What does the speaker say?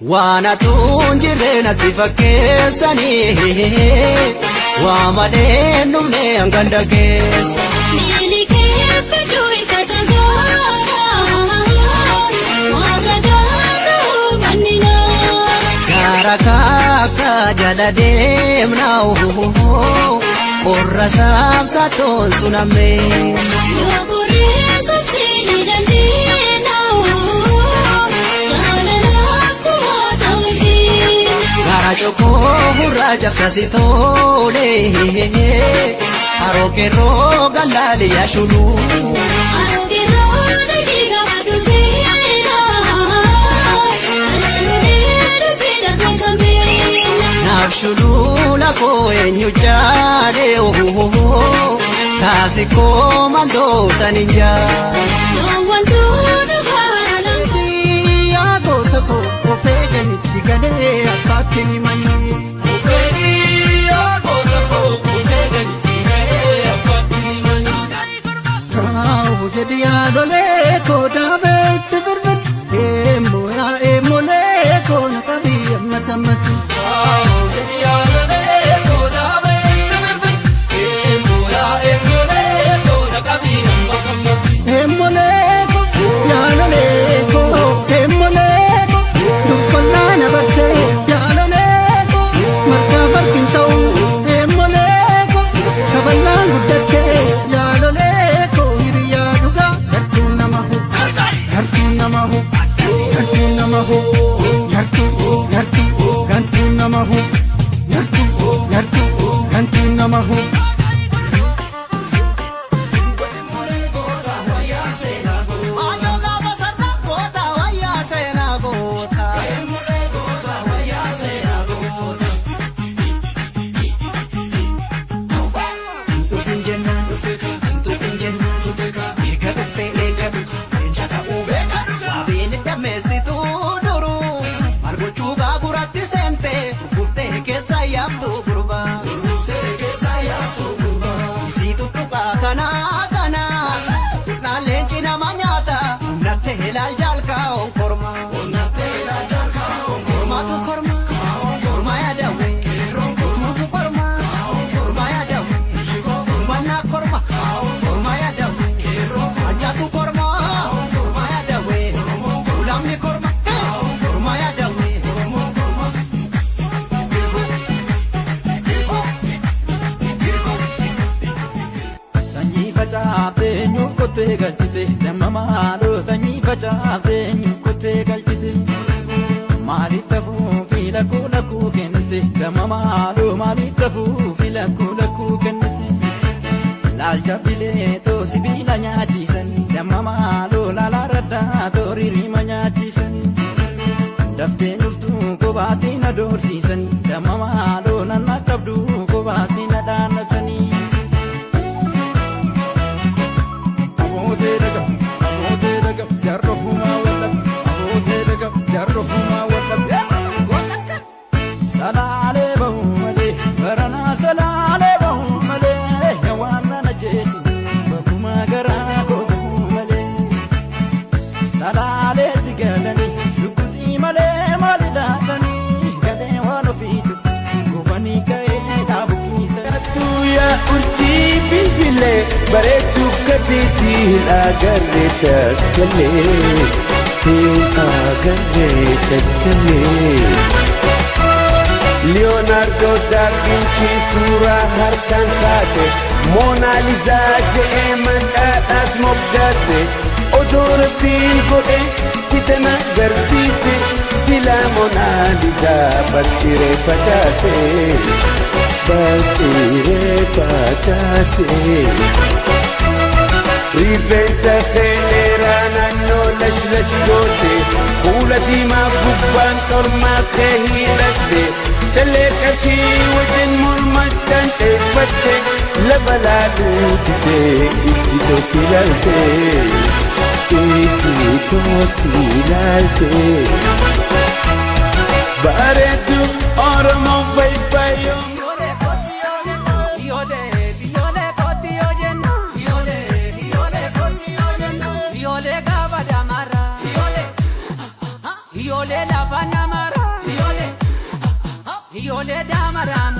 Waan atuun jirreenatti fakkeessanii waa malee dhumne hanganda keessa. Gaara kaakka jala deemnaa qorra saabsatoon sunammee. Gaara cokoo gurraa cabsasi tole haroo kerroo galaali yaashuluu. Naaf shuluu lafoo eenyu jaalee taasikoo mandoo sanin jaa. Yaa goota koo of eegani si galee akkaatti ni manii. Kaawu jedhi yaadolee koo daabee itti birbir. Eemmoo yaa eemmolee koo na qabii ammas ammas. Eemmolee koo yaalolee koo eemmolee koo durfallaa na bartee yaalolee koo margaa farkin ta'u eemmolee koo kaballaan guddattee yaalolee koo hiriyaa dhugaa yartuu nama hu yartuu nama hu yartuu nama hu yartuu yartuu gantuu nama hu yartuu yartuu gantuu nama hu. Sanyii facaaftee eenyuuf qottee galchite damma maaloo sanyii facaaftee eenyuuf qottee galchite maaliif tafuu fi lakkuu lakkuu kennite damma maaloo maaliif tafuu fi lakkuu lakkuu kennite laalcha bileetoo sibiila nyaachiisanii damma maaloo laalaa raddaa tooriirima nyaachiisanii daftee dhuftuu kophaatti na doorsiisanii damma maaloo nanna qabduu kophaatti na dhaannatanii. Abootee dhagam, abootee dhagam, jarro fumaa wallab, abootee dhagam, jarro fumaa wallab. Salaalee bahu malee, baranaa salaalee bahu malee, waan nana jeesi, bakkuma garaa koo bahu malee. Salaaleetti galanii, shukutii malee maali laatanii, galee waan ofiitu, gubanii ka'ee dhaabukiisa. Yaa urjii bilbilee bareedduu gadiitti hin agarre takkalee hin agarre takkalee. Leonardo da Vinci suuraa harkaan kaase Moonaalizaa je'ee maqaadhaas moggaase odoo rabbiin godhe si tana garsiise silaa Moonaalizaa baktiree facaase baktiree facaase. Rifeensa kee dheeraa naannoo lash lash goote fuula diimaa gubbaan qormaa kee hidhatte callee qarshii wajjin mormachaan ceeffatte lafa laaluu didee ijji toosi laalte ijji toosi laalte. Bareedduu Oromoo fayyfayyoo. Ijoollee lafa namara. Ijoollee. Ijoollee daamara.